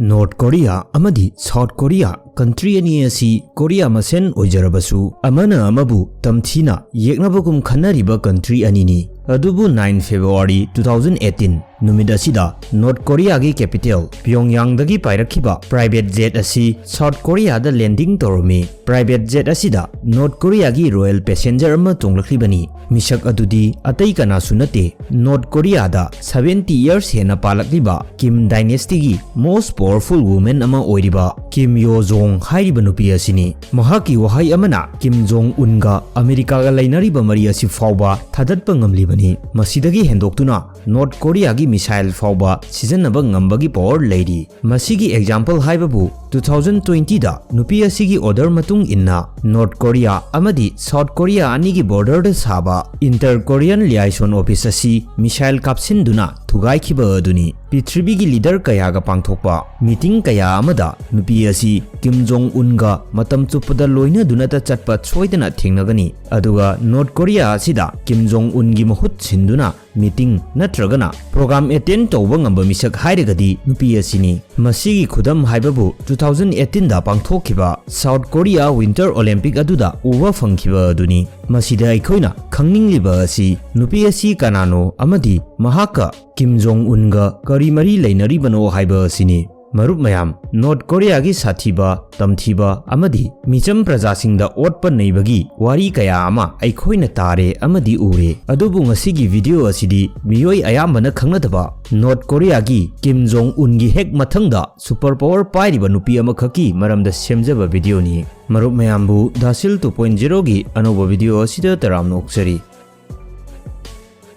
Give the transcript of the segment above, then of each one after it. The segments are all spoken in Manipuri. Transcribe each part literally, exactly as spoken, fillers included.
ꯅꯣꯔꯠ ꯀꯣꯔꯤꯌꯥ ꯑꯃꯗꯤ ꯁꯥꯎꯠ ꯀꯣꯔꯤꯌꯥ, ꯀꯟꯇ꯭ꯔꯤ ꯑꯅꯤ ꯑꯁꯤ ꯀꯣꯔꯤꯌꯥ ꯃꯁꯦꯟ ꯑꯣꯏꯖꯔꯕꯁꯨ, ꯑꯃꯅ ꯑꯃꯕꯨ ꯇꯝꯊꯤꯅ ꯌꯦꯛꯅꯕꯒꯨꯝ ꯈꯟꯅꯔꯤꯕ ꯀꯟꯇ꯭ꯔꯤ ꯑꯅꯤꯅꯤ꯫ ꯑꯗꯨꯕꯨ nine February two thousand eighteen ꯅꯨꯃꯤꯠ ꯑꯁꯤꯗ ꯅꯣꯔꯠ ꯀꯣꯔꯤꯌꯥꯒꯤ ꯀꯦꯄꯤꯇꯦꯜ ꯄꯤꯌꯣꯡꯌꯥꯡꯗꯒꯤ ꯄꯥꯏꯔꯛꯈꯤꯕ ꯄ꯭ꯔꯥꯏꯚꯦꯠ ꯖꯦꯠ ꯑꯁꯤ ꯁꯥꯎꯠ ꯀꯣꯔꯤꯌꯥꯗ ꯂꯦꯟꯗꯤꯡ ꯇꯧꯔꯝꯃꯤ꯫ ꯄ꯭ꯔꯥꯏꯚꯦꯠ ꯖꯦꯠ ꯑꯁꯤꯗ ꯅꯣꯔꯠ ꯀꯣꯔꯤꯌꯥꯒꯤ ꯔꯣꯌꯦꯜ ꯄꯦꯁꯦꯟꯖꯔ ꯑꯃ ꯇꯣꯡꯂꯛꯂꯤꯕꯅꯤ꯫ ꯃꯤꯁꯛ ꯑꯗꯨꯗꯤ ꯑꯇꯩ ꯀꯅꯥꯁꯨ ꯅꯠꯇꯦ, ꯅꯣꯔꯠ ꯀꯣꯔꯤꯌꯥꯗ ꯁꯚꯦꯟꯇꯤ ꯌꯔꯁ ꯍꯦꯟꯅ ꯄꯥꯜꯂꯛꯂꯤꯕ ꯀꯤꯝ ꯗꯥꯏꯅꯦꯁꯇꯤꯒꯤ ꯃꯣꯁ ꯄꯥꯋꯔꯐꯨꯜ ꯋꯨꯃꯦꯟ ꯑꯃ ꯑꯣꯏꯔꯤꯕ ꯀꯤꯝ ꯌꯣ ꯖꯣꯡ ꯍꯥꯏꯔꯤꯕ ꯅꯨꯄꯤ ꯑꯁꯤꯅꯤ꯫ ꯃꯍꯥꯛꯀꯤ ꯋꯥꯍꯩ ꯑꯃꯅ ꯀꯤꯝ ꯖꯣꯡ ꯎꯟꯒ ꯑꯃꯦꯔꯤꯀꯥꯒ ꯂꯩꯅꯔꯤꯕ ꯃꯔꯤ ꯑꯁꯤ ꯐꯥꯎꯕ ꯊꯥꯗꯠꯄ ꯉꯝꯂꯤꯕꯅꯤ꯫ ꯃꯁꯤꯗꯒꯤ ꯍꯦꯟꯗꯣꯛꯇꯨꯅ ꯅꯣꯔꯠ ꯀꯣꯔꯤꯌꯥꯒꯤ ꯃꯤꯁꯥꯏꯜ ꯐꯥꯎꯕ ꯁꯤꯖꯤꯟꯅꯕ ꯉꯝꯕꯒꯤ ꯄꯥꯋꯔ ꯂꯩꯔꯤ꯫ ꯃꯁꯤꯒꯤ ꯑꯦꯛꯖꯥꯝꯄꯜ ꯍꯥꯏꯕꯕꯨ ꯇꯨ ꯊꯥꯎꯖꯟ ꯇ꯭ꯋꯦꯟꯇꯤꯗ ꯅꯨꯄꯤ ꯑꯁꯤꯒꯤ ꯑꯣꯔꯗꯔ ꯃꯇꯨꯡ ꯏꯟꯅ ꯅꯣꯔꯠ ꯀꯣꯔꯤꯌꯥ ꯑꯃꯗꯤ ꯁꯥꯎꯠ ꯀꯣꯔꯤꯌꯥ ꯑꯅꯤꯒꯤ ꯕꯣꯔꯗꯔꯗ ꯁꯥꯕ ꯏꯟꯇꯔ ꯀꯣꯔꯤꯌꯟ ꯂꯤꯌꯥꯏꯁꯣꯟ ꯑꯣꯐꯤꯁ ꯑꯁꯤ ꯃꯤꯁꯥꯏꯜ ꯀꯥꯞꯁꯤꯟꯗꯨꯅ ꯊꯨꯒꯥꯏꯈꯤꯕ ꯑꯗꯨꯅꯤ꯫ ꯄ꯭ꯔꯤꯊꯤꯕꯤꯒꯤ ꯂꯤꯗꯔ ꯀꯌꯥꯒ ꯄꯥꯡꯊꯣꯛꯄ ꯃꯤꯇꯤꯡ ꯀꯌꯥ ꯑꯃꯗ ꯅꯨꯄꯤ ꯑꯁꯤ ꯀꯤꯝ ꯖꯣꯡ ꯎꯟꯒ ꯃꯇꯝ ꯆꯨꯞꯄꯗ ꯂꯣꯏꯅꯗꯨꯅꯇ ꯆꯠꯄ ꯁꯣꯏꯗꯅ ꯊꯦꯡꯅꯒꯅꯤ꯫ ꯑꯗꯨꯒ ꯅꯣꯔꯠ ꯀꯣꯔꯤꯌꯥ ꯑꯁꯤꯗ ꯀꯤꯝ ꯖꯣꯡ ꯎꯟꯒꯤ ꯃꯍꯨꯠ ꯁꯤꯟꯗꯨꯅ ꯃꯤꯇꯤꯡ ꯅꯠꯇ꯭ꯔꯒꯅ ꯄ꯭ꯔꯣꯒ꯭ꯔꯥꯝ ꯑꯦꯇꯦꯟ ꯇꯧꯕ ꯉꯝꯕ ꯃꯤꯁꯛ ꯍꯥꯏꯔꯒꯗꯤ ꯅꯨꯄꯤ ꯑꯁꯤꯅꯤ꯫ ꯃꯁꯤꯒꯤ ꯈꯨꯗꯝ ꯍꯥꯏꯕꯕꯨ ꯇꯨ ꯊꯥꯎꯖꯟ ꯑꯩꯠꯇꯤꯟꯗ ꯄꯥꯡꯊꯣꯛꯈꯤꯕ ꯁꯥꯎꯠ ꯀꯣꯔꯤꯌꯥ ꯋꯤꯟꯇꯔ ꯑꯣꯂꯦꯝꯄꯤꯛ ꯑꯗꯨꯗ ꯎꯕ ꯐꯪꯈꯤꯕ ꯑꯗꯨꯅꯤ꯫ ꯃꯁꯤꯗ ꯑꯩꯈꯣꯏꯅ ꯈꯪꯅꯤꯡꯂꯤꯕ ꯑꯁꯤ ꯅꯨꯄꯤ ꯑꯁꯤ ꯀꯅꯥꯅꯣ ꯑꯃꯗꯤ ꯃꯍꯥꯛꯀ ꯀꯤꯝ ꯖꯣꯡ ꯎꯟꯒ ꯀꯔꯤ ꯃꯔꯤ ꯂꯩꯅꯔꯤꯕꯅꯣ ꯍꯥꯏꯕ ꯑꯁꯤꯅꯤ꯫ ꯃꯔꯨꯞ ꯃꯌꯥꯝ, ꯅꯣꯔꯠ ꯀꯣꯔꯤꯌꯥꯒꯤ ꯁꯥꯊꯤꯕ, ꯇꯝꯊꯤꯕ ꯑꯃꯗꯤ ꯃꯤꯆꯝ ꯄ꯭ꯔꯖꯥꯁꯤꯡꯗ ꯑꯣꯠꯄ ꯅꯩꯕꯒꯤ ꯋꯥꯔꯤ ꯀꯌꯥ ꯑꯃ ꯑꯩꯈꯣꯏꯅ ꯇꯥꯔꯦ ꯑꯃꯗꯤ ꯎꯔꯦ꯫ ꯑꯗꯨꯕꯨ ꯉꯁꯤꯒꯤ ꯚꯤꯗꯤꯑꯣ ꯑꯁꯤꯗꯤ ꯃꯤꯑꯣꯏ ꯑꯌꯥꯝꯕꯅ ꯈꯪꯅꯗꯕ ꯅꯣꯔꯠ ꯀꯣꯔꯤꯌꯥꯒꯤ ꯀꯤꯝ ꯖꯣꯡ ꯎꯟꯒꯤ ꯍꯦꯛ ꯃꯊꯪꯗ ꯁꯨꯄꯔ ꯄꯥꯋꯔ ꯄꯥꯏꯔꯤꯕ ꯅꯨꯄꯤ ꯑꯃꯈꯛꯀꯤ ꯃꯔꯝꯗ ꯁꯦꯝꯖꯕ ꯚꯤꯗꯤꯑꯣꯅꯤ꯫ ꯃꯔꯨꯞ ꯃꯌꯥꯝꯕꯨ ꯗꯥꯁꯤꯜ ꯇꯨ ꯄꯣꯏꯟ ꯖꯤꯔꯣꯒꯤ ꯑꯅꯧꯕ ꯚꯤꯗꯤꯑꯣ ꯑꯁꯤꯗ ꯇꯔꯥꯝꯅ ꯑꯣꯛꯆꯔꯤ꯫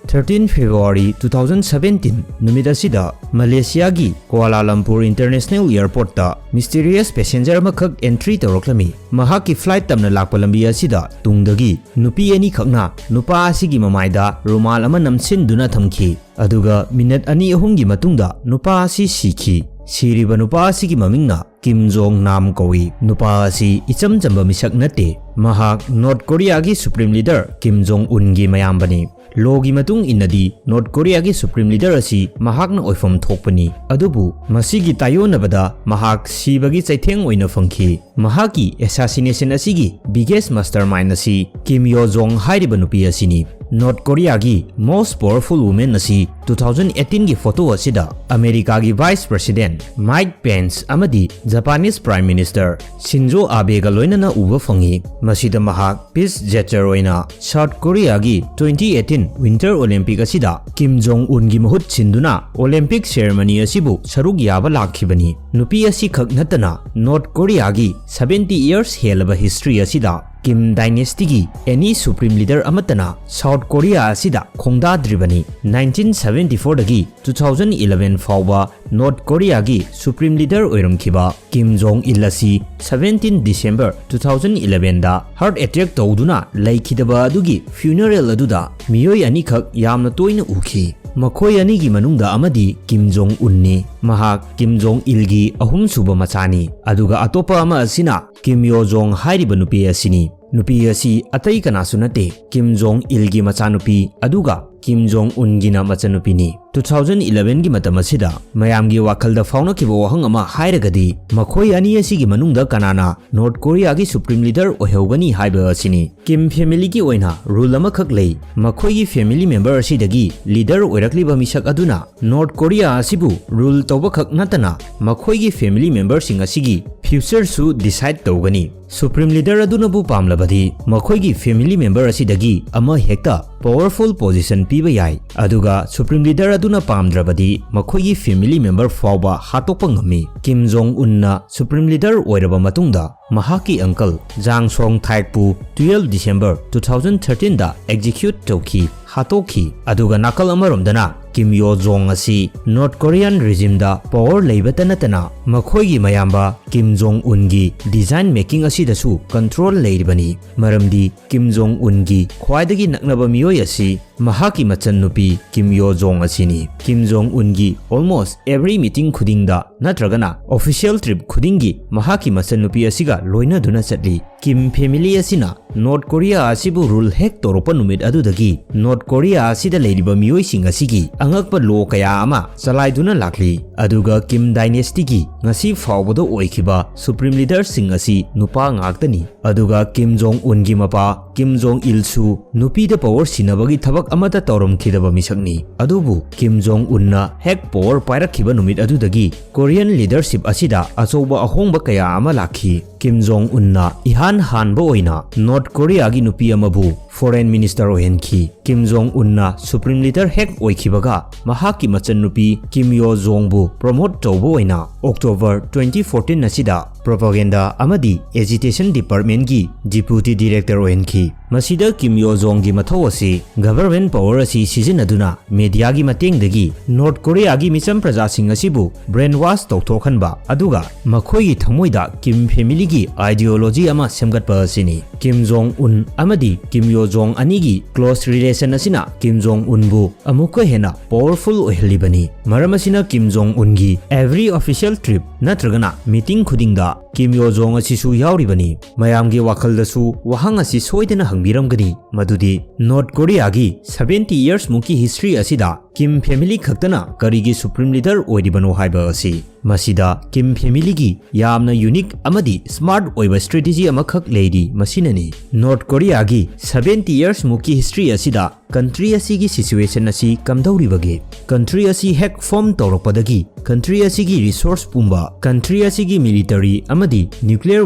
Thirteen February two thousand seventeen ꯅꯨꯃꯤꯠ ꯑꯁꯤꯗ ꯃꯂꯦꯁꯤꯌꯥꯒꯤ ꯀ꯭ꯋꯥꯂꯥꯂꯝꯄꯨꯔ ꯏꯟꯇꯔꯅꯦꯁꯅꯦꯜ ꯑꯦꯌꯔꯄꯣꯔꯠꯇ ꯃꯤꯁꯇꯤꯔꯤꯌꯁ ꯄꯦꯁꯦꯟꯖꯔ ꯑꯃꯈꯛ ꯑꯦꯟꯇ꯭ꯔꯤ ꯇꯧꯔꯛꯂꯝꯃꯤ꯫ ꯃꯍꯥꯛꯀꯤ ꯐ꯭ꯂꯥꯏꯠ ꯇꯝꯅ ꯂꯥꯛꯄ ꯂꯝꯕꯤ ꯑꯁꯤꯗ ꯇꯨꯡꯗꯒꯤ ꯅꯨꯄꯤ ꯑꯅꯤꯈꯛꯅ ꯅꯨꯄꯥ ꯑꯁꯤꯒꯤ ꯃꯃꯥꯏꯗ ꯔꯨꯃꯥꯜ ꯑꯃ ꯅꯝꯁꯤꯟꯗꯨꯅ ꯊꯝꯈꯤ꯫ ꯑꯗꯨꯒ ꯃꯤꯅꯠ ꯑꯅꯤ ꯑꯍꯨꯝꯒꯤ ꯃꯇꯨꯡꯗ ꯅꯨꯄꯥ ꯑꯁꯤ ꯁꯤꯈꯤ꯫ ꯁꯤꯔꯤꯕ ꯅꯨꯄꯥ ꯑꯁꯤꯒꯤ ꯃꯃꯤꯡꯅ ꯀꯤꯝ ꯖꯣꯡ ꯅꯥꯝ ꯀꯧꯏ꯫ ꯅꯨꯄꯥ ꯑꯁꯤ ꯏꯆꯝ ꯆꯝꯕ ꯃꯤꯁꯛ ꯅꯠꯇꯦ꯫ ꯃꯍꯥꯛ ꯅꯣꯔꯠ ꯀꯣꯔꯤꯌꯥꯒꯤ ꯁꯨꯄ꯭ꯔꯤꯝ ꯂꯤꯗꯔ ꯀꯤꯝ ꯖꯣꯡ ꯎꯟꯒꯤ ꯃꯌꯥꯝꯕꯅꯤ꯫ Lawꯒꯤ ꯃꯇꯨꯡ ꯏꯟꯅꯗꯤ North Koreaꯒꯤ Supreme Leader ꯑꯁꯤ ꯃꯍꯥꯛꯅ ꯑꯣꯏꯐꯝ ꯊꯣꯛꯄꯅꯤ, ꯑꯗꯨꯕꯨ ꯃꯁꯤꯒꯤ ꯇꯥꯏꯌꯣꯟꯅꯕꯗ ꯃꯍꯥꯛ ꯁꯤꯕꯒꯤ ꯆꯩꯊꯦꯡ ꯑꯣꯏꯅ ꯐꯪꯈꯤ꯫ ꯃꯍꯥꯛꯀꯤ assassination ꯑꯁꯤꯒꯤ biggest mastermind ꯑꯁꯤ Kim Yo Jong ꯍꯥꯏꯔꯤꯕ ꯅꯨꯄꯤ ꯑꯁꯤꯅꯤ꯫ North Koreaꯒꯤ most powerful woman ꯑꯁꯤ two thousand eighteen ꯒꯤ photo ꯑꯁꯤꯗ ꯑꯃꯦꯔꯤꯀꯥꯒꯤ Vice President Mike Pence ꯑꯃꯗꯤ Japanese Prime Minister Shinzo Abeꯒ ꯂꯣꯏꯅꯅ ꯎꯕ ꯐꯪꯉꯤ꯫ ꯃꯁꯤꯗ ꯃꯍꯥꯛ peace gesture ꯑꯣꯏꯅ South Koreaꯒꯤ twenty eighteen Winter Olympic ꯑꯁꯤꯗ Kim Jong Unꯒꯤ ꯃꯍꯨꯠ ꯁꯤꯟꯗꯨꯅ Olympic ceremony ꯑꯁꯤꯕꯨ ꯁꯔꯨꯛ ꯌꯥꯕ ꯂꯥꯛꯈꯤꯕꯅꯤ꯫ ꯅꯨꯄꯤ ꯑꯁꯤꯈꯛ ꯅꯠꯇꯅ North Koreaꯒꯤ seventy years ꯍꯦꯜꯂꯕ history ꯑꯁꯤꯗ Kim dynastyꯒꯤ any Supreme Leader ꯑꯃꯠꯇꯅ South Korea ꯑꯁꯤꯗ ꯈꯣꯡꯗꯥꯗ꯭ꯔꯤꯕꯅꯤ꯫ Nineteen seventy fourꯗꯒꯤ two thousand eleven ꯐꯥꯎꯕ North Koreaꯒꯤ Supreme Leader ꯑꯣꯏꯔꯝꯈꯤꯕ Kim Jong Il ꯑꯁꯤ seventeen December two thousand elevenꯗ heart attack ꯇꯧꯗꯨꯅ ꯂꯩꯈꯤꯗꯕ ꯑꯗꯨꯒꯤ funeral ꯑꯗꯨꯗ ꯃꯤꯑꯣꯏ ꯑꯅꯤꯈꯛ ꯌꯥꯝꯅ ꯇꯣꯏꯅ ꯎꯈꯤ꯫ ꯃꯈꯣꯏ ꯑꯅꯤꯒꯤ ꯃꯅꯨꯡꯗ ꯑꯃꯗꯤ Kim Jong Unꯅꯤ꯫ ꯃꯍꯥꯛ Kim Jong Ilꯒꯤ ꯑꯍꯨꯝꯁꯨꯕ ꯃꯆꯥꯅꯤ, ꯑꯗꯨꯒ ꯑꯇꯣꯞꯄ ꯑꯃ ꯑꯁꯤꯅ Kim Yo Jong ꯍꯥꯏꯔꯤꯕ ꯅꯨꯄꯤ ꯑꯁꯤꯅꯤ꯫ ꯅꯨꯄꯤ ꯑꯁꯤ ꯑꯇꯩ ꯀꯅꯥꯁꯨ ꯅꯠꯇꯦ, Kim Jong Ilꯒꯤ ꯃꯆꯥꯅꯨꯄꯤ, ꯑꯗꯨꯒ Kim Jong Unꯒꯤꯅ ꯃꯆꯟꯅꯨꯄꯤꯅꯤ꯫ Two thousand elevenꯒꯤ ꯃꯇꯝ ꯑꯁꯤꯗ ꯃꯌꯥꯝꯒꯤ ꯋꯥꯈꯜꯗ ꯐꯥꯎꯅꯈꯤꯕ ꯋꯥꯍꯪ ꯑꯃ ꯍꯥꯏꯔꯒꯗꯤ, ꯃꯈꯣꯏ ꯑꯅꯤ ꯑꯁꯤꯒꯤ ꯃꯅꯨꯡꯗ ꯀꯅꯥꯅ North Koreaꯒꯤ Supreme Leader ꯑꯣꯏꯍꯧꯒꯅꯤ ꯍꯥꯏꯕ ꯑꯁꯤꯅꯤ꯫ Kim familyꯒꯤ ꯑꯣꯏꯅ rule ꯑꯃꯈꯛ ꯂꯩ꯫ ꯃꯈꯣꯏꯒꯤ family member ꯑꯁꯤꯗꯒꯤ leader ꯑꯣꯏꯔꯛꯂꯤꯕ ꯃꯤꯁꯛ ꯑꯗꯨꯅ North Korea ꯑꯁꯤꯕꯨ rule ꯇꯧꯕꯈꯛ ꯅꯠꯇꯅ ꯃꯈꯣꯏꯒꯤ family memberꯁꯤꯡ ꯑꯁꯤꯒꯤ futureꯁꯨ decide ꯇꯧꯒꯅꯤ꯫ Supreme Leader ꯑꯗꯨꯅꯕꯨ ꯄꯥꯝꯂꯕꯗꯤ ꯃꯈꯣꯏꯒꯤ family member ꯑꯁꯤꯗꯒꯤ ꯑꯃ ꯍꯦꯛꯇ powerful position ꯄꯤꯕ ꯌꯥꯏ, ꯑꯗꯨꯒ Supreme Leader ꯑꯗꯨꯅ ꯄꯥꯝꯗ꯭ꯔꯕꯗꯤ ꯃꯈꯣꯏꯒꯤ family member ꯐꯥꯎꯕ ꯍꯥꯠꯇꯣꯛꯄ ꯉꯝꯃꯤ꯫ Kim Jong Unꯅ Supreme Leader ꯑꯣꯏꯔꯕ ꯃꯇꯨꯡꯗ ꯃꯍꯥꯛꯀꯤ uncle Jang Song Thaekꯄꯨ twelve December two thousand thirteenꯗ execute ꯇꯧꯈꯤ, ꯍꯥꯠꯇꯣꯛꯈꯤ꯫ ꯑꯗꯨꯒ ꯅꯥꯀꯜ ꯑꯃꯔꯣꯝꯗꯅ Kim Yo Jong ꯑꯁꯤ North Korean regimeꯗ power ꯂꯩꯕꯇ ꯅꯠꯇꯅ ꯃꯈꯣꯏꯒꯤ ꯃꯌꯥꯝꯕ Kim Jong Unꯒꯤ design making ꯑꯁꯤꯗꯁꯨ control ꯂꯩꯔꯤꯕꯅꯤ꯫ ꯃꯔꯝꯗꯤ Kim Jong Unꯒꯤ ꯈ꯭ꯋꯥꯏꯗꯒꯤ ꯅꯛꯅꯕ ꯃꯤꯑꯣꯏ ꯑꯁꯤ ꯃꯍꯥꯛꯀꯤ ꯃꯆꯟꯅꯨꯄꯤ Kim Yo Jong ꯑꯁꯤꯅꯤ꯫ Kim Jong Unꯒꯤ almost every meeting ꯈꯨꯗꯤꯡꯗ ꯅꯠꯇ꯭ꯔꯒꯅ official trip ꯈꯨꯗꯤꯡꯒꯤ ꯃꯍꯥꯛꯀꯤ ꯃꯆꯟꯅꯨꯄꯤ ꯑꯁꯤꯒ ꯂꯣꯏꯅꯗꯨꯅ ꯆꯠꯂꯤ꯫ ꯀꯤꯝ family ꯑꯁꯤꯅ North Korea ꯑꯁꯤꯕꯨ rule ꯍꯦꯛ ꯇꯧꯔꯛꯄ ꯅꯨꯃꯤꯠ ꯑꯗꯨꯗꯒꯤ North Korea ꯑꯁꯤꯗ ꯂꯩꯔꯤꯕ ꯃꯤꯑꯣꯏꯁꯤꯡ ꯑꯁꯤꯒꯤ ꯑꯉꯛꯄ law ꯀꯌꯥ ꯑꯃ ꯆꯂꯥꯏꯗꯨꯅ ꯂꯥꯛꯂꯤ꯫ ꯑꯗꯨꯒ Kim dynasty ꯒꯤ ꯉꯁꯤ ꯐꯥꯎꯕꯗ ꯑꯣꯏꯈꯤꯕ supreme leader ꯁꯤꯡ ꯑꯁꯤ ꯅꯨꯄꯥ ꯉꯥꯛꯇꯅꯤ꯫ ꯑꯗꯨꯒ Kim Jong Un ꯒꯤ ꯃꯄꯥ Kim Jong Il ꯁꯨ ꯅꯨꯄꯤꯗ power ꯁꯤꯟꯅꯕꯒꯤ ꯊꯕꯛ ꯑꯃꯠꯇ ꯇꯧꯔꯝꯈꯤꯗꯕ ꯃꯤꯁꯛꯅꯤ꯫ ꯑꯗꯨꯕꯨ Kim Jong Un ꯅ ꯍꯦꯛ power ꯄꯥꯏꯔꯛꯈꯤꯕ ꯅꯨꯃꯤꯠ ꯑꯗꯨꯗꯒꯤ Korean leadership ꯑꯁꯤꯗ ꯑꯆꯧꯕ ꯑꯍꯣꯡꯕ ꯀꯌꯥ ꯑꯃ ꯂꯥꯛꯈꯤ꯫ Kim Jong Un ꯅ ꯏꯍꯥꯟ ꯍꯥꯟꯕ ꯑꯣꯏꯅ North Korea ꯒꯤ ꯅꯨꯄꯤ ꯑꯃꯕꯨ foreign minister ꯑꯣꯏꯍꯟꯈꯤ꯫ Kim Jong Un ꯅ supreme leader ꯍꯦꯛ ꯑꯣꯏꯈꯤꯕꯒ ꯃꯍꯥꯛꯀꯤ ꯃꯆꯟꯅꯨꯄꯤ Kim Yo Jong ꯕꯨ promote ꯇꯧꯕ ꯑꯣꯏꯅ October twenty fourteen ꯑꯁꯤꯗ propaganda ꯑꯃꯗꯤ agitation department ꯀꯤ deputy director ꯑꯣꯏꯍꯟꯈꯤ꯫ ꯃꯁꯤꯗ Kim Yo Jong ꯒꯤ ꯃꯊꯧ ꯑꯁꯤ government power ꯑꯁꯤ ꯁꯤꯖꯤꯟꯅꯗꯨꯅ media ꯒꯤ ꯃꯇꯦꯡꯗꯒꯤ North Korea ꯒꯤ ꯃꯤꯆꯝ ꯄ꯭ꯔꯖꯥꯁꯤꯡ ꯑꯁꯤꯕꯨ brainwash ꯇꯧꯊꯣꯛꯍꯟꯕ, ꯑꯗꯨꯒ ꯃꯈꯣꯏꯒꯤ ꯊꯃꯣꯏꯗ Kim family ꯒꯤ ideology ꯑꯃ ꯁꯦꯝꯒꯠꯄ ꯑꯁꯤꯅꯤ꯫ Kim Jong Un ꯑꯃꯗꯤ Kim Yo Jong ꯑꯅꯤꯒꯤ close relation ꯑꯁꯤꯅ Kim Jong Un ꯕꯨ ꯑꯃꯨꯛꯀ ꯍꯦꯟꯅ powerful ꯑꯣꯏꯍꯜꯂꯤꯕꯅꯤ꯫ ꯃꯔꯝ ꯑꯁꯤꯅ Kim Jong Un ꯒꯤ every official trip ꯅꯠꯇ꯭ꯔꯒꯅ meeting ꯈꯨꯗꯤꯡꯗ Kim Yo Jong ꯑꯁꯤꯁꯨ ꯌꯥꯎꯔꯤꯕꯅꯤ꯫ ꯃꯌꯥꯝꯒꯤ ꯋꯥꯈꯜꯗꯁꯨ ꯋꯥꯍꯪ ꯑꯁꯤ ꯁꯣꯏꯗꯅ ꯍꯪꯕꯤꯔꯝꯒꯅꯤ, ꯃꯗꯨꯗꯤ North Korea ꯒꯤ seventy years ꯃꯨꯛꯀꯤ history ꯑꯁꯤꯗ Kim family ꯈꯛꯇꯅ ꯀꯔꯤꯒꯤ supreme leader ꯑꯣꯏꯔꯤꯕꯅꯣ ꯍꯥꯏꯕ ꯑꯁꯤ꯫ ꯃꯁꯤꯗ Kim family ꯒꯤ ꯌꯥꯝꯅ unique ꯑꯃꯗꯤ smart ꯑꯣꯏꯕ strategy ꯑꯃꯈꯛ ꯂꯩꯔꯤ, ꯃꯁꯤꯅꯅꯤ꯫ North Korea ꯒꯤ seventy years ꯃꯨꯛꯀꯤ history ꯑꯁꯤꯗ country ꯑꯁꯤꯒꯤ situation ꯑꯁꯤ ꯀꯝꯗꯧꯔꯤꯕꯒꯦ? Country ꯑꯁꯤ ꯍꯦꯛ form ꯇꯧꯔꯛꯄꯗꯒꯤ country ꯑꯁꯤꯒꯤ resource ꯄꯨꯝꯕ, country ꯑꯁꯤꯒꯤ military ꯑꯃꯗꯤ nuclear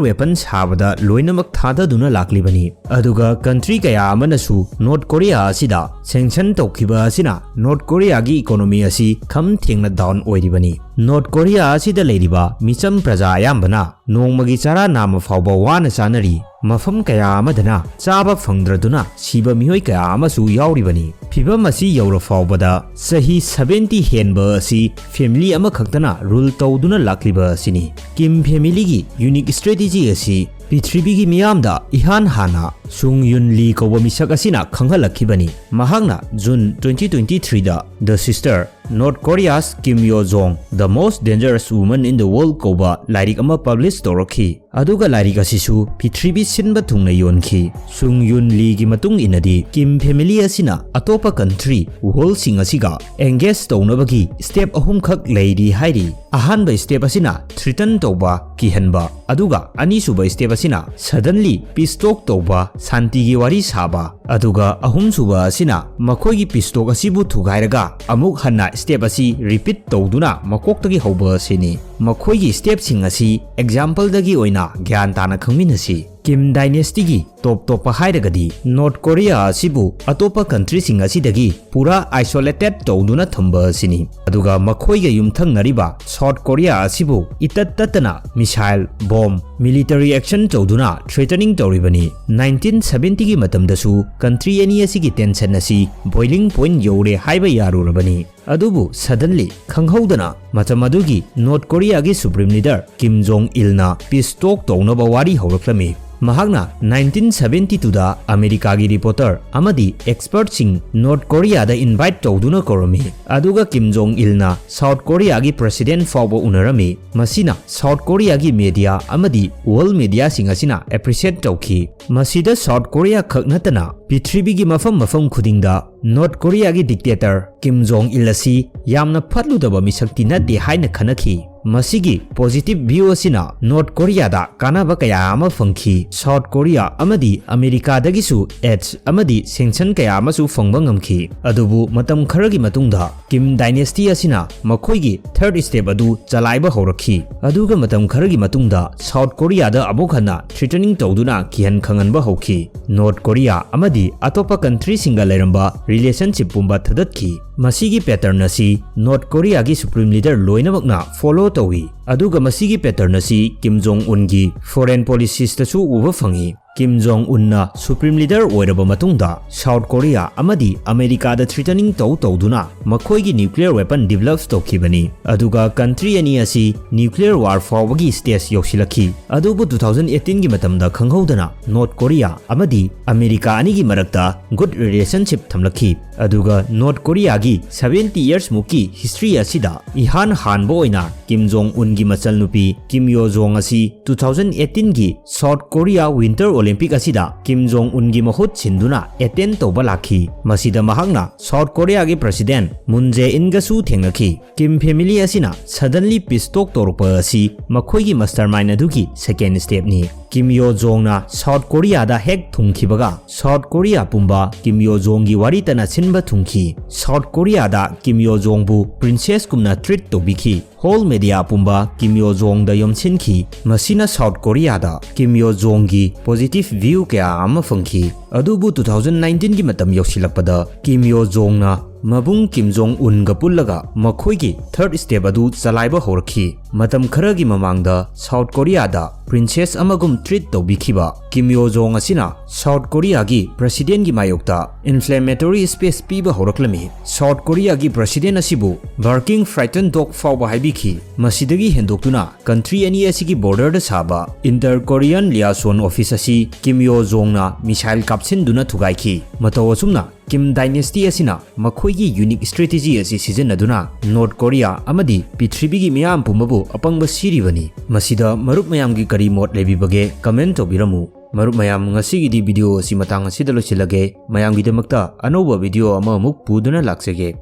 weapon ꯁꯥꯕꯗ ꯂꯣꯏꯅꯃꯛ ꯊꯥꯗꯗꯨꯅ ꯂꯥꯛꯂꯤꯕꯅꯤ꯫ ꯑꯗꯨꯒ country ꯀꯌꯥ ꯑꯃꯅꯁꯨ North Korea ꯑꯁꯤꯗ sanction ꯇꯧꯈꯤꯕ ꯑꯁꯤꯅ North Korea ꯒꯤ economy ꯑꯁꯤ ꯈꯝ ꯊꯦꯡꯅ down ꯑꯣꯏꯔꯤꯕꯅꯤ꯫ North Korea ꯑꯁꯤꯗ ꯂꯩꯔꯤꯕ ꯃꯤꯆꯝ ꯄ꯭ꯔꯖꯥ ꯑꯌꯥꯝꯕꯅ ꯅꯣꯡꯃꯒꯤ ꯆꯔꯥ ꯅꯥꯝꯃ ꯐꯥꯎꯕ ꯋꯥꯅ ꯆꯥꯅꯔꯤ꯫ ꯃꯐꯝ ꯀꯌꯥ ꯑꯃꯗꯅ ꯆꯥꯕ ꯐꯪꯗ꯭ꯔꯗꯨꯅ ꯁꯤꯕ ꯃꯤꯑꯣꯏ ꯀꯌꯥ ꯑꯃꯁꯨ ꯌꯥꯎꯔꯤꯕꯅꯤ꯫ ꯐꯤꯚꯝ ꯑꯁꯤ ꯌꯧꯔ ꯐꯥꯎꯕꯗ ꯆꯍꯤ seventy ꯍꯦꯟꯕ ꯑꯁꯤ family ꯑꯃꯈꯛꯇꯅ rule ꯇꯧꯗꯨꯅ ꯂꯥꯛꯂꯤꯕ ꯑꯁꯤꯅꯤ꯫ Kim family ꯒꯤ unique strategy ꯑꯁꯤ ꯄ꯭ꯔꯤꯊꯤꯕꯤꯒꯤ ꯃꯤꯌꯥꯝꯗ ꯏꯍꯥꯟ ꯍꯥꯟꯅ ꯁꯨꯡ ꯌꯨꯟ ꯂꯤ ꯀꯧꯕ ꯃꯤꯁꯛ ꯑꯁꯤꯅ ꯈꯪꯍꯜꯂꯛꯈꯤꯕꯅꯤ꯫ ꯃꯍꯥꯛꯅ June twenty twenty-threeꯗ The Sister, North Korea's Kim Yo Jong, The Most Dangerous Woman in the World ꯀꯧꯕ ꯂꯥꯏꯔꯤꯛ ꯑꯃ ꯄꯕ꯭ꯂꯤꯁ ꯇꯧꯔꯛꯈꯤ꯫ ꯑꯗꯨꯒ ꯂꯥꯏꯔꯤꯛ ꯑꯁꯤꯁꯨ ꯄ꯭ꯔꯤꯊꯤꯕꯤ ꯁꯤꯟꯕ ꯊꯨꯡꯅ ꯌꯣꯟꯈꯤ꯫ ꯁꯨꯡ ꯌꯨꯟ ꯂꯤꯒꯤ ꯃꯇꯨꯡ ꯏꯟꯅꯗꯤ, ꯀꯤꯝ ꯐꯦꯃꯤꯂꯤ ꯑꯁꯤꯅ ꯑꯇꯣꯞꯄ ꯀꯟꯇ꯭ꯔꯤ, ꯋꯥꯔꯜꯁꯤꯡ ꯑꯁꯤꯒ ꯑꯦꯡꯒꯦꯖ ꯇꯧꯅꯕꯒꯤ ꯁ꯭ꯇꯦꯞ ꯑꯍꯨꯝꯈꯛ ꯂꯩꯔꯤ ꯍꯥꯏꯔꯤ꯫ ꯑꯍꯥꯟꯕ ꯁ꯭ꯇꯦꯞ ꯑꯁꯤꯅ ꯊ꯭ꯔꯤꯇꯟ ꯇꯧꯕ, ꯀꯤꯍꯟꯕ, ꯑꯗꯨꯒ ꯑꯅꯤꯁꯨꯕ ꯁ꯭ꯇꯦꯞ ꯑꯁꯤꯅ ꯁꯗꯟꯂꯤ ꯄꯤꯁ ꯇꯣꯛ ꯇꯧꯕ, ꯁꯥꯟꯇꯤꯒꯤ ꯋꯥꯔꯤ ꯁꯥꯕ, ꯑꯗꯨꯒ ꯑꯍꯨꯝꯁꯨꯕ ꯑꯁꯤꯅ ꯃꯈꯣꯏꯒꯤ ꯄꯤꯁ ꯇꯣꯛ ꯑꯁꯤꯕꯨ ꯊꯨꯒꯥꯏꯔꯒ ꯑꯃꯨꯛ ꯍꯟꯅ ꯁ꯭ꯇꯦꯞ ꯑꯁꯤ ꯔꯤꯄꯤꯠ ꯇꯧꯗꯨꯅ ꯃꯀꯣꯛꯇꯒꯤ ꯍꯧꯕ ꯑꯁꯤꯅꯤ꯫ ꯃꯈꯣꯏꯒꯤ ꯁ꯭ꯇꯦꯞꯁꯤꯡ ꯑꯁꯤ ꯑꯦꯛꯖꯥꯝꯄꯜꯗꯒꯤ ꯑꯣꯏꯅ ꯒ꯭ꯌꯥꯟ ꯇꯥꯅ ꯈꯪꯃꯤꯟꯅꯁꯤ꯫ ꯀꯤꯝ ꯗꯥꯏꯅꯦꯁꯇꯤꯒꯤ ꯇꯣꯞ ꯇꯣꯞꯄ ꯍꯥꯏꯔꯒꯗꯤ, ꯅꯣꯔꯠ ꯀꯣꯔꯤꯌꯥ ꯑꯁꯤꯕꯨ ꯑꯇꯣꯞꯄ ꯀꯟꯇ꯭ꯔꯤꯁꯤꯡ ꯑꯁꯤꯗꯒꯤ ꯄꯨꯔꯥ ꯑꯥꯏꯁꯣꯂꯦꯇꯦꯗ ꯇꯧꯗꯨꯅ ꯊꯝꯕ ꯑꯁꯤꯅꯤ꯫ ꯑꯗꯨꯒ ꯃꯈꯣꯏꯒ ꯌꯨꯝꯊꯪꯅꯔꯤꯕ ꯁꯥꯎꯠ ꯀꯣꯔꯤꯌꯥ ꯑꯁꯤꯕꯨ ꯏꯇꯠ ꯇꯠꯇꯅ ꯃꯤꯁꯥꯏꯜ, ꯕꯣꯝ, ꯃꯤꯂꯤꯇꯔꯤ ꯑꯦꯛꯁꯟ ꯇꯧꯗꯨꯅ ꯊ꯭ꯔꯦꯇꯅꯤꯡ ꯇꯧꯔꯤꯕꯅꯤ꯫ ꯅꯥꯏꯟꯇꯤꯟ ꯁꯚꯦꯟꯇꯤꯒꯤ ꯃꯇꯝꯗꯁꯨ ꯀꯟꯇ꯭ꯔꯤ ꯑꯅꯤ ꯑꯁꯤꯒꯤ ꯇꯦꯟꯁꯟ ꯑꯁꯤ ꯕꯣꯏꯂꯤꯡ ꯄꯣꯏꯟꯠ ꯌꯧꯔꯦ ꯍꯥꯏꯕ ꯌꯥꯔꯨꯔꯕꯅꯤ꯫ ꯑꯗꯨꯕꯨ ꯁꯗꯟꯂꯤ, ꯈꯪꯍꯧꯗꯅ, ꯃꯇꯝ ꯑꯗꯨꯒꯤ ꯅꯣꯔꯠ ꯀꯣꯔꯤꯌꯥꯒꯤ ꯁꯨꯄ꯭ꯔꯤꯝ ꯂꯤꯗꯔ ꯀꯤꯝ ꯖꯣꯡ ꯏꯜꯅ ꯄꯤꯁ ꯇꯣꯛ ꯇꯧꯅꯕ ꯋꯥꯔꯤ ꯍꯧꯔꯛꯂꯝꯃꯤ꯫ ꯃꯍꯥꯛꯅ ꯅꯥꯏꯟꯇꯤꯟ ꯁꯚꯦꯟꯇꯤ ꯇꯨꯗ ꯑꯃꯦꯔꯤꯀꯥꯒꯤ ꯔꯤꯄꯣꯔꯇꯔ ꯑꯃꯗꯤ ꯑꯦꯛꯁꯄꯔꯠꯁꯤꯡ ꯅꯣꯔꯠ ꯀꯣꯔꯤꯌꯥꯗ ꯏꯟꯚꯥꯏꯠ ꯇꯧꯗꯨꯅ ꯀꯧꯔꯝꯃꯤ, ꯑꯗꯨꯒ ꯀꯤꯝ ꯖꯣꯡ ꯏꯜꯅ ꯁꯥꯎꯠ ꯀꯣꯔꯤꯌꯥꯒꯤ ꯄ꯭ꯔꯦꯁꯤꯗꯦꯟꯠ ꯐꯥꯎꯕ ꯎꯅꯔꯝꯃꯤ꯫ ꯃꯁꯤꯅ ꯁꯥꯎꯠ ꯀꯣꯔꯤꯌꯥꯒꯤ ꯃꯦꯗꯤꯌꯥ ꯑꯃꯗꯤ ꯋꯥꯔꯜ ꯃꯦꯗꯤꯌꯥꯁꯤꯡ ꯑꯁꯤꯅ ꯑꯦꯄ꯭ꯔꯤꯁꯤꯌꯦꯠ ꯇꯧꯈꯤ꯫ ꯃꯁꯤꯗ ꯁꯥꯎꯠ ꯀꯣꯔꯤꯌꯥ ꯈꯛ ꯅꯠꯇꯅ ꯄ꯭ꯔꯤꯊꯤꯕꯤꯒꯤ ꯃꯐꯝ ꯃꯐꯝ ꯈꯨꯗꯤꯡꯗ ꯅꯣꯔꯠ ꯀꯣꯔꯤꯌꯥꯒꯤ ꯗꯤꯛꯇꯦꯇꯔ ꯀꯤꯝ ꯖꯣꯡ ꯏꯜ ꯑꯁꯤ ꯌꯥꯝꯅ ꯐꯠꯂꯨꯗꯕ ꯃꯤꯁꯛꯇꯤ ꯅꯠꯇꯦ ꯍꯥꯏꯅ ꯈꯟꯅꯈꯤ꯫ ꯃꯁꯤꯒꯤ ꯄꯣꯖꯤꯇꯤꯚ ꯚ꯭ꯌꯨ ꯑꯁꯤꯅ ꯅꯣꯔꯠ ꯀꯣꯔꯤꯌꯥꯗ ꯀꯥꯟꯅꯕ ꯀꯌꯥ ꯑꯃ ꯐꯪꯈꯤ꯫ ꯁꯥꯎꯠ ꯀꯣꯔꯤꯌꯥ ꯑꯃꯗꯤ ꯑꯃꯦꯔꯤꯀꯥꯗꯒꯤꯁꯨ ꯑꯦꯗꯁ ꯑꯃꯗꯤ ꯁꯦꯡꯁꯟ ꯀꯌꯥ ꯑꯃꯁꯨ ꯐꯪꯕ ꯉꯝꯈꯤ꯫ ꯑꯗꯨꯕꯨ ꯃꯇꯝ ꯈꯔꯒꯤ ꯃꯇꯨꯡꯗ ꯀꯤꯝ ꯗꯥꯏꯅꯦꯁꯇꯤ ꯑꯁꯤꯅ ꯃꯈꯣꯏꯒꯤ ꯊꯔꯗ ꯁ꯭ꯇꯦꯞ ꯑꯗꯨ ꯆꯂꯥꯏꯕ ꯍꯧꯔꯛꯈꯤ꯫ ꯑꯗꯨꯒ ꯃꯇꯝ ꯈꯔꯒꯤ ꯃꯇꯨꯡꯗ ꯁꯥꯎꯠ ꯀꯣꯔꯤꯌꯥꯗ ꯑꯃꯨꯛ ꯍꯟꯅ ꯊ꯭ꯔꯦꯇꯅꯤꯡ ꯇꯧꯗꯨꯅ ꯀꯤꯍꯟ ꯈꯪꯍꯟꯕ ꯍꯧꯈꯤ꯫ ꯅꯣꯔꯠ ꯀꯣꯔꯤꯌꯥ ꯑꯃꯗꯤ ꯑꯇꯣꯞꯄ ꯀꯟꯇ꯭ꯔꯤꯁꯤꯡꯒ ꯂꯩꯔꯝꯕ ꯔꯤꯂꯦꯁꯟꯁꯤꯞ ꯄꯨꯝꯕ ꯊꯗꯠꯈꯤ꯫ ꯃꯁꯤꯒꯤ ꯄꯦꯇꯔꯟ ꯑꯁꯤ ꯅꯣꯔꯠ ꯀꯣꯔꯤꯌꯥꯒꯤ ꯁꯨꯄ꯭ꯔꯤꯝ ꯂꯤꯗꯔ ꯂꯣꯏꯅꯃꯛꯅ ꯐꯣꯂꯣ ꯇꯧꯏ꯫ ꯑꯗꯨꯒ ꯃꯁꯤꯒꯤ pattern ꯑꯁꯤ ꯀꯤꯝ ꯖꯣꯡ ꯎꯟꯒꯤ foreign policies ꯇꯁꯨ ꯎꯕ ꯐꯪꯏ꯫ ꯀꯤꯝ ꯖꯣꯡ ꯎꯟꯅ Supreme Leader ꯑꯣꯏꯔꯕ ꯃꯇꯨꯡꯗ South Korea ꯑꯃꯗꯤ ꯑꯃꯦꯔꯤꯀꯥꯗ threatening ꯇꯧ ꯇꯧꯗꯨꯅ ꯃꯈꯣꯏꯒꯤ nuclear weapon develop ꯇꯧꯈꯤꯕꯅꯤ꯫ ꯑꯗꯨꯒ country ꯑꯅꯤ ꯑꯁꯤ nuclear war ꯐꯥꯎꯕꯒꯤ stage ꯌꯧꯁꯤꯜꯂꯛꯈꯤ꯫ ꯑꯗꯨꯕꯨ two thousand eighteen ꯒꯤ ꯃꯇꯝꯗ ꯈꯪꯍꯧꯗꯅ North Korea ꯑꯃꯗꯤ ꯑꯃꯦꯔꯤꯀꯥ ꯑꯅꯤꯒꯤ ꯃꯔꯛꯇ good relationship ꯊꯝꯂꯛꯈꯤ꯫ ꯑꯗꯨꯒ North Korea ꯒꯤ seventy years ꯃꯨꯛꯀꯤ history ꯑꯁꯤꯗ ꯏꯍꯥꯟ ꯍꯥꯟꯕ ꯑꯣꯏꯅ ꯀꯤꯝ ꯖꯣꯡ ꯎꯟꯒꯤ ꯃꯆꯜꯅꯨꯄꯤ ꯀꯤꯝ ꯌꯣ ꯖꯣꯡ ꯑꯁꯤ two thousand eighteen ꯒꯤ South Korea Winter Olympic ꯑꯁꯤꯗ ꯀꯤꯝ ꯖꯣꯡ ꯎꯟꯒꯤ ꯃꯍꯨꯠ ꯁꯤꯟꯗꯨꯅ attend ꯇꯧꯕ ꯂꯥꯛꯈꯤ꯫ ꯃꯁꯤꯗ ꯃꯍꯥꯛꯅ South Korea ꯒꯤ President ꯃꯨꯟ ꯖꯦ ꯏꯟꯒꯁꯨ ꯊꯦꯡꯅꯈꯤ꯫ ꯀꯤꯝ family ꯑꯁꯤꯅ suddenly peace talk ꯇꯧꯔꯛꯄ ꯑꯁꯤ ꯃꯈꯣꯏꯒꯤ mastermind ꯑꯗꯨꯒꯤ second step ꯅꯤ꯫ ꯀꯤꯝ ꯌꯣ ꯖꯣꯡꯅ South Korea ꯗ ꯍꯦꯛ ꯊꯨꯡꯈꯤꯕꯒ South Korea ꯄꯨꯝꯕ ꯀꯤꯝ ꯌꯣ ꯖꯣꯡꯒꯤ ꯋꯥꯔꯤ ꯇꯅ ꯁꯤꯟꯕ ꯊꯨꯡꯈꯤ꯫ South Korea ꯗ ꯀꯤꯝ ꯌꯣ ꯖꯣꯡꯕꯨ princess ꯀꯨꯝꯅ treat ꯇꯧꯕꯤꯈꯤ꯫ Whole media ꯄꯨꯝꯕ ꯀꯤꯝ ꯌꯣ ꯖꯣꯡꯗ ꯌꯣꯝꯁꯤꯟꯈꯤ꯫ ꯃꯁꯤꯅ South Korea ꯗ ꯀꯤꯝ ꯌꯣ ꯖꯣꯡꯒꯤ positive view ꯀꯌꯥ ꯑꯃ ꯐꯪꯈꯤ꯫ ꯑꯗꯨꯕꯨ two thousand nineteen ꯒꯤ ꯃꯇꯝ ꯌꯧꯁꯤꯜꯂꯛꯄꯗ ꯀꯤꯝ ꯌꯣ ꯖꯣꯡꯅ ꯃꯕꯨꯡ ꯀꯤꯝ ꯖꯣꯡ ꯎꯟꯒ ꯄꯨꯜꯂꯒ ꯃꯈꯣꯏꯒꯤ third step ꯑꯗꯨ ꯆꯂꯥꯏꯕ ꯍꯧꯔꯛꯈꯤ꯫ ꯃꯇꯝ ꯈꯔꯒꯤ ꯃꯃꯥꯡꯗ South Korea ꯗ princess ꯑꯃꯒꯨꯝ treat ꯇꯧꯕꯤꯈꯤꯕ ꯀꯤꯝ ꯌꯣ ꯖꯣꯡ ꯑꯁꯤꯅ South Korea ꯒꯤ President ꯀꯤ ꯃꯥꯌꯣꯛꯇ inflammatory speech ꯄꯤꯕ ꯍꯧꯔꯛꯂꯝꯃꯤ꯫ South Korea ꯒꯤ President ꯑꯁꯤꯕꯨ barking frightened dog ꯐꯥꯎꯕ ꯍꯥꯏꯕꯤꯈꯤ꯫ ꯃꯁꯤꯗꯒꯤ ꯍꯦꯟꯗꯣꯛꯇꯨꯅ country ꯑꯅꯤ ꯑꯁꯤꯒꯤ border ꯗ ꯁꯥꯕ Inter Korean Liaison Office ꯑꯁꯤ ꯀꯤꯝ ꯌꯣ ꯖꯣꯡꯅ missile ꯀꯥꯞꯁꯤꯟꯗꯨꯅ ꯊꯨꯒꯥꯏꯈꯤ꯫ ꯃꯇꯧ ꯑꯁꯨꯝꯅ ꯀꯤꯝ dynasty ꯑꯁꯤꯅ ꯃꯈꯣꯏꯒꯤ unique strategy ꯑꯁꯤ ꯁꯤꯖꯤꯟꯅꯗꯨꯅ North Korea ꯑꯃꯗꯤ ꯄ꯭ꯔꯤꯊꯤꯕꯤꯒꯤ ꯃꯤꯌꯥꯝ ꯄꯨꯝꯕꯕꯨ ꯑꯄꯪꯕ ꯁꯤꯔꯤꯕꯅꯤ꯫ ꯃꯁꯤꯗ ꯃꯔꯨꯞ ꯃꯌꯥꯝꯒꯤ ꯀꯔꯤ ꯃꯣꯠ ꯂꯩꯕꯤꯕꯒꯦ comment ꯇꯧꯕꯤꯔꯝꯃꯨ꯫ ꯃꯔꯨꯞ ꯃꯌꯥꯝ, ꯉꯁꯤꯒꯤꯗꯤ video ꯑꯁꯤ ꯃꯇꯥꯡ ꯑꯁꯤꯗ ꯂꯣꯏꯁꯤꯜꯂꯒꯦ꯫ ꯃꯌꯥꯝꯒꯤꯗꯃꯛꯇ ꯑꯅꯧꯕ video ꯑꯃꯃꯨꯛ ꯄꯨꯗꯨꯅ ꯂꯥꯛꯆꯒꯦ꯫